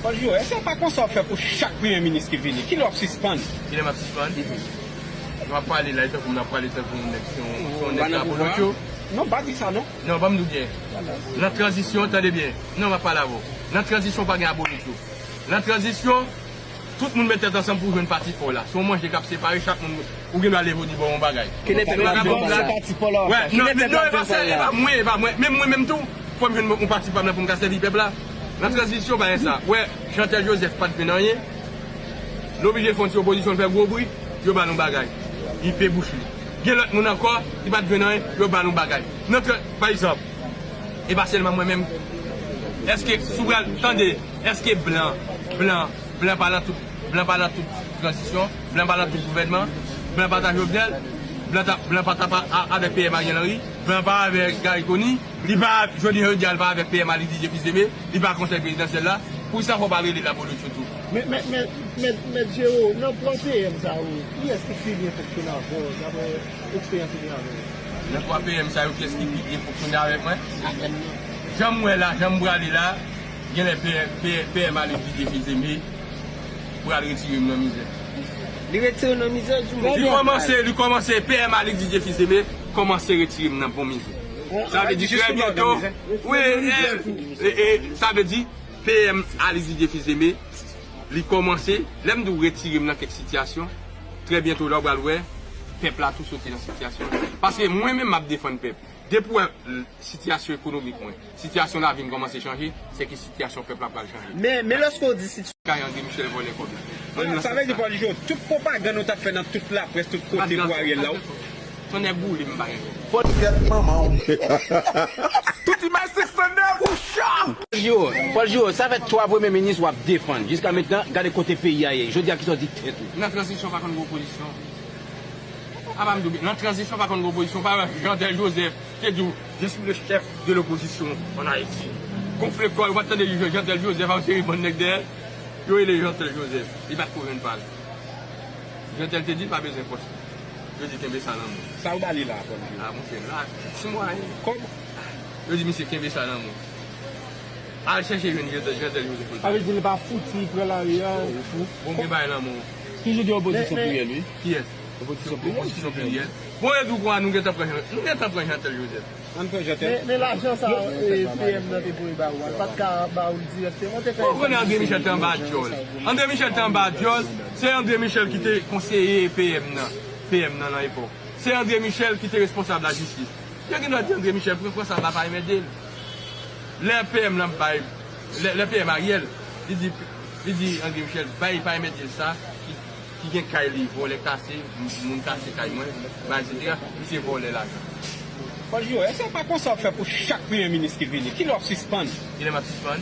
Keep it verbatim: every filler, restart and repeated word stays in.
Paul Giraud, èske se pa konsa w ap fè pou chak premye minis ki vini? Kilè w ap sispann? Kilè m ap sispann? Nou ap pale la, e tankou m ap pale tankou yon nèg, se yon, se yon nèg ki nan pouvwa. Non, pa di sa, non. Non, ban m di w byen. Nan tranzisyon, tande byen. Non, m ap pale avè w. Nan tranzisyon, pa gen abolicho. Nan tranzisyon, tout moun met tèt ansanm pou jwenn pati pa w la. Se yon manje k ap separe, chak moun, ou gen dwa leve w di bon yon bagay. Kilè tèt la vin pa w la? Pati pa w la w ap fè. Kilè tèt la vin pa w la? Non, e pa sa, e pa mwen, e pa mwen. Menm mwen menm tou, fò m jwenn yon pati pa m la pou m ka sèvi pèp la. Nan tranzisyon, bagay sa. Wè, Jeantel Joseph pa t jwenn anyen. Li oblije fè yon ti opozisyon, l fè gwo bri, yo ba l yon bagay. Li pe bouch li. Gen lòt moun ankò, li pa t jwenn anyen, yo ba l yon bagay. Nan tran-, pa egzanp, e pa sèlman mwen menm. Èske, si w pral tande, èske blan, blan, blan pa nan tout, blan pa nan tout tranzisyon, blan pa nan tout gouvènman, blan pa t ak Jovenel, blan ta, blan pa t a, a, avèk P M Ariel Henry, blan pa avèk Garry Conille, li pa, jodi, jodi a, li pa avèk P M Alix Didier Fils-Aimé, li pa konsèy prezidansyèl la. Poukisa fò w pa rele l abolicho tou? Men, men, men, men, men Jero, nan twa P M sa yo, kiyès ki pi byen fonksyone avè w, daprè eksperyans ou gen avè yo? Nan twa P M sa yo, kiyès ki pi byen fonksyone avèk mwen? Avè m nan. Jan m wè la, jan m prale la, genlè P M, P M, P M Alix Didier Fils-Aimé pral retire m nan mizè. Li retire w nan mizè, di mwen. Li kòmanse, li kòmanse, P M Alix Didier Fils-Aimé kòmanse retire m nan bon mizè. Sa vle di trè byento, wi, e, e, e, sa vle di P M Alix Didier Fils-Aimé, li kòmanse, lè m di w retire m nan kèk sitiyasyon, trè byento la w pral wè, pèp la tou soti nan sitiyasyon. Paske mwen menm m ap defann pèp. Depi w wè, l-, sitiyasyon ekonomik mwen, sitiyasyon lavi m kòmanse chanje, se ke sitiyasyon pèp la pral chanje. Men, men lèske w di sitiyasyon. Kay André Michel vòlè kòb la. Sa vle di, Paul Giraud, tout pwopagann ou t ap fè nan tout laprès, tout kote pou Ariel la, w Ton nèg boule m pa gen. Tèt manman w. Tout imaj sèk san nèf ou chan. Paul Giraud, Paul Giraud, sa fè twa premye minis w ap defann. Jiska mentnan, gade kote peyi a ye. Jodi a, kisa w di tèt ou? Nan tranzisyon pa konn gen opozisyon. A pa m di w, nan tranzisyon pa konn gen opozisyon. Pa wè Jeantel Joseph te di w, "Je suis le chef de l'opposition en Haïti." Gonfle kò, ou pa t tande Jeantel Joseph ak yon seri bann nèg dèyè l? Yo rele Jeantel Joseph. Li pa t ko jwenn pa l. Jeantel te di l pa bezwen pòs li. Yo di kenbe sa nan men w. Sa w ba li la, Paul Giraud? A, monchè, la, ti mwayen. Kòb? Yo di misye kenbe sa nan men w. Al chèche jwenn Jeantel, Jeantel Joseph pou l. Sa vle di li pa fouti pran lari a. Ou fou? Bon, gen bagay nan men w. Toujou gen opozisyon pliryèl, wi. Kiyès? Opozisyon pliryèl. Opozisyon pliryèl. Bon, e di w konsa nou gentan pran Jean-, nou gentan pran Jeantel Joseph. Ann pran Jeantel. Men, men lajan sa, e, P M nan te voye ba ou a, l pa t ka ba ou l dirèkteman, te fè... Ou konnen André Michel te anba dyòl. André Michel te anba dyòl, se André Michel ki te konseye P M nan, P M nan nan epòk. Se André Michel ki te responsab lajistis. Yo gen dwa di André Michel pran, pran sa ba Paim Edel. Lè P M nan bay, lè, lè P M Ariel, li di, li di André Michel, "Bay Paim Edel sa, ki, ki gen kay li, vòlè kase, moun kase kay mwen, bay, etsetera." Misye vòlè lajan. Paul Giraud, èske se pa konsa w ap fè pou chak premye minis ki vini? Kilè w ap sispann? Kilè m ap sispann?